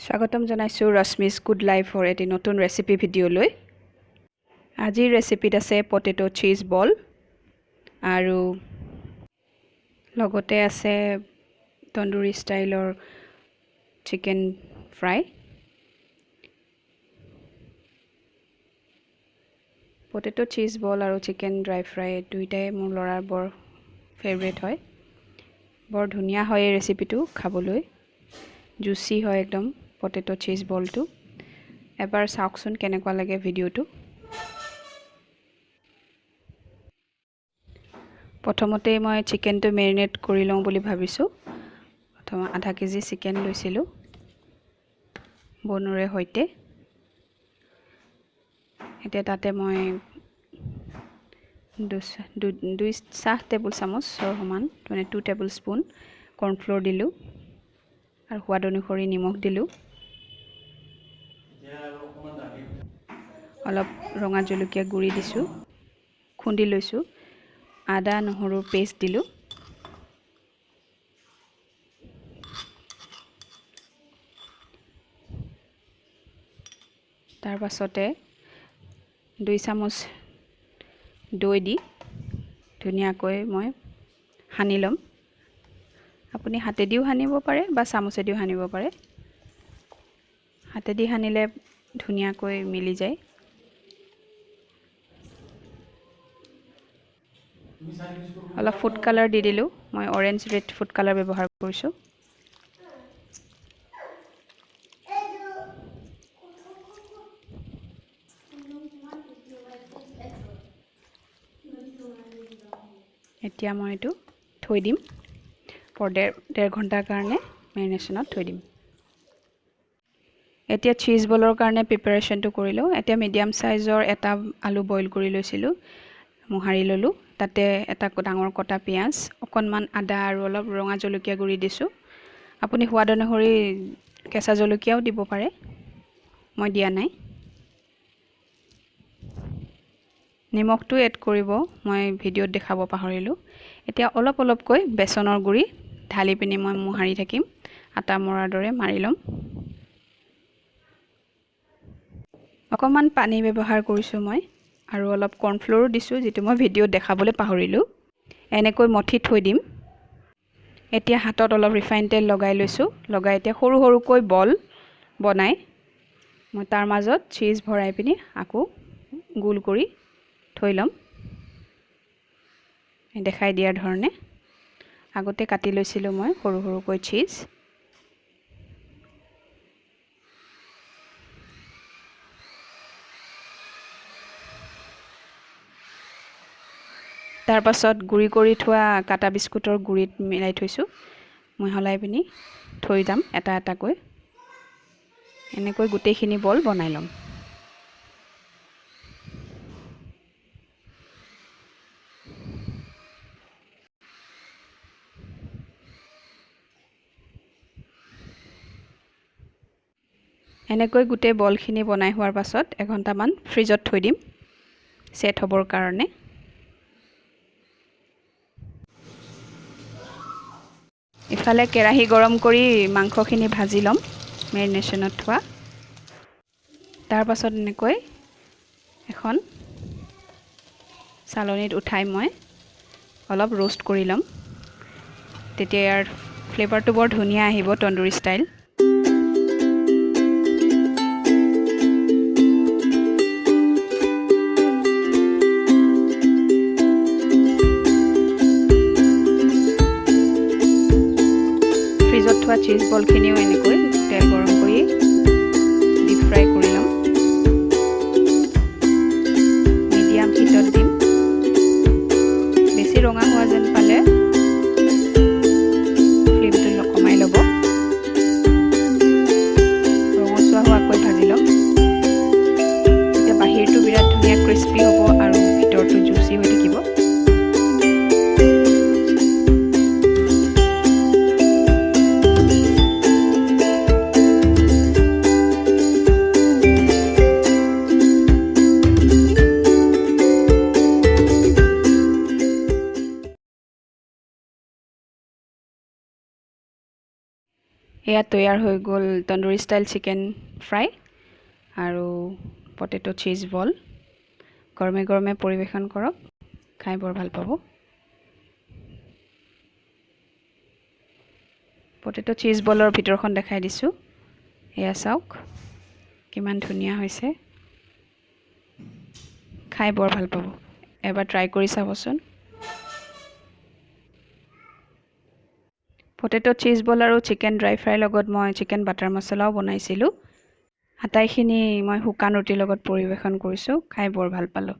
স্বাগতম জনাইছোঁ ৰশ্মিজ গুড লাইফৰ এটি নতুন ৰেচিপি ভিডিঅ'লৈ। আজিৰ ৰেচিপিত আছে পটেট' চীজ বল আৰু লগতে আছে তন্দুৰী ষ্টাইলৰ chicken fry. Potato' cheese ball আৰু চিকেন ড্ৰাই ফ্ৰাই দুয়োটাই মোৰ ল'ৰাৰ বৰ ফেভৰেট হয়। বৰ ধুনীয়া হয় এই ৰেচিপিটো খাবলৈ, জুচি হয় একদম পটেট' চীজ বলটো। এবাৰ চাওকচোন কেনেকুৱা লাগে ভিডিঅ'টো। প্ৰথমতেই মই চিকেনটো মেৰিনেট কৰি লওঁ বুলি ভাবিছোঁ। প্ৰথম আধা কেজি চিকেন লৈছিলোঁ বনোৰে সৈতে। এতিয়া তাতে মই দুই চাহ টেবুল চামুচৰ সমান, মানে 2 টেবুল স্পুন কৰ্ণফ্ল'ৰ দিলোঁ আৰু সোৱাদ অনুসৰি নিমখ দিলোঁ, অলপ ৰঙা জলকীয়া গুড়ি দিছোঁ, খুন্দি লৈছোঁ, আদা নহৰুৰ পেষ্ট দিলোঁ। তাৰ পাছতে 2 চামুচ দৈ দি ধুনীয়াকৈ মই সানি ল'ম। আপুনি হাতেদিও সানিব পাৰে বা চামুচেদিও সানিব পাৰে। হাতেদি সানিলে ধুনীয়াকৈ মিলি যায়। অলপ ফুড কালাৰ দি দিলোঁ, মই অৰেঞ্জ ৰেড ফুড কালাৰ ব্যৱহাৰ কৰিছোঁ। এতিয়া মই এইটো থৈ দিম ফৰ ডেৰ ঘণ্টাৰ কাৰণে মেৰিনেশ্যনত থৈ দিম। এতিয়া চীজ বলৰ কাৰণে প্ৰিপেৰেশ্যনটো কৰি লওঁ। এতিয়া মিডিয়াম চাইজৰ এটা আলু বইল কৰি লৈছিলোঁ, মোহাৰি ল'লোঁ। তাতে এটা ডাঙৰ কটা পিঁয়াজ, অকণমান আদা আৰু অলপ ৰঙা জলকীয়া গুড়ি দিছোঁ। আপুনি সোৱাদ অনুসৰি কেঁচা জলকীয়াও দিব পাৰে, মই দিয়া নাই। নিমখটো এড কৰিব, মই ভিডিঅ'ত দেখাব পাহৰিলোঁ। এতিয়া অলপ অলপকৈ বেচনৰ গুড়ি ঢালি পিনি মই মোহাৰি থাকিম, আটা মৰাৰ দৰে মাৰি ল'ম। অকণমান পানী ব্যৱহাৰ কৰিছোঁ মই আৰু অলপ কৰ্ণফ্ল'ৰো দিছোঁ, যিটো মই ভিডিঅ'ত দেখাবলৈ পাহৰিলোঁ। এনেকৈ মঠি থৈ দিম। এতিয়া হাতত অলপ ৰিফাইন তেল লগাই লৈছোঁ। লগাই এতিয়া সৰু সৰুকৈ বল বনাই মই তাৰ মাজত চীজ ভৰাই পিনি আকৌ গোল কৰি থৈ ল'ম, দেখাই দিয়াৰ ধৰণে। আগতে কাটি লৈছিলোঁ মই সৰু সৰুকৈ চীজ। তাৰপাছত গুড়ি কৰি থোৱা কাটা বিস্কুটৰ গুড়িত মিলাই থৈছোঁ, মিহলাই পিনি থৈ যাম এটা এটাকৈ। এনেকৈ গোটেইখিনি বল বনাই ল'ম। এনেকৈ গোটেই বলখিনি বনাই হোৱাৰ পাছত এঘণ্টামান ফ্ৰিজত থৈ দিম ছেট হ'বৰ কাৰণে। ইফালে কেৰাহী গৰম কৰি মাংসখিনি ভাজি ল'ম মেৰিনেশ্যনত থোৱা। তাৰ পাছত এনেকৈ এখন চালনীত উঠাই মই অলপ ৰোষ্ট কৰি ল'ম, তেতিয়া ইয়াৰ ফ্লেভাৰটো বৰ ধুনীয়া আহিব তন্দুৰী ষ্টাইল। ফ্ৰিজত থোৱা চীজ বলখিনিও এনেকৈ তেল গৰম কৰি ডিপ ফ্ৰাই কৰি ল'ম। মিডিয়াম হিটত দিম। বেছি ৰঙা হোৱা যেন পালে ফ্লেমটো কমাই ল'ব। ৰঙচুৱা হোৱাকৈ ভাজি ল'ম। তেতিয়া বাহিৰটো বিৰাট ধুনীয়া ক্ৰিস্পি হ'ব আৰু ভিতৰটো জুচি হৈ থাকিব। এয়া তৈয়াৰ হৈ গ'ল তন্দুৰী ষ্টাইল চিকেন ফ্ৰাই আৰু পটেটো চীজ বল। গৰমে গৰমে পৰিৱেশন কৰক, খাই বৰ ভাল পাব। পটেটো চীজ বলৰ ভিতৰখন দেখাই দিছোঁ। এয়া চাওক কিমান ধুনীয়া হৈছে, খাই বৰ ভাল পাব। এবাৰ ট্ৰাই কৰি চাবচোন। পটেটো চীজ বল আৰু চিকেন ড্ৰাই ফ্ৰাইৰ লগত মই চিকেন বাটাৰ মছলাও বনাইছিলোঁ। আটাইখিনি মই শুকান ৰুটিৰ লগত পৰিৱেশন কৰিছোঁ, খাই বৰ ভাল পালোঁ।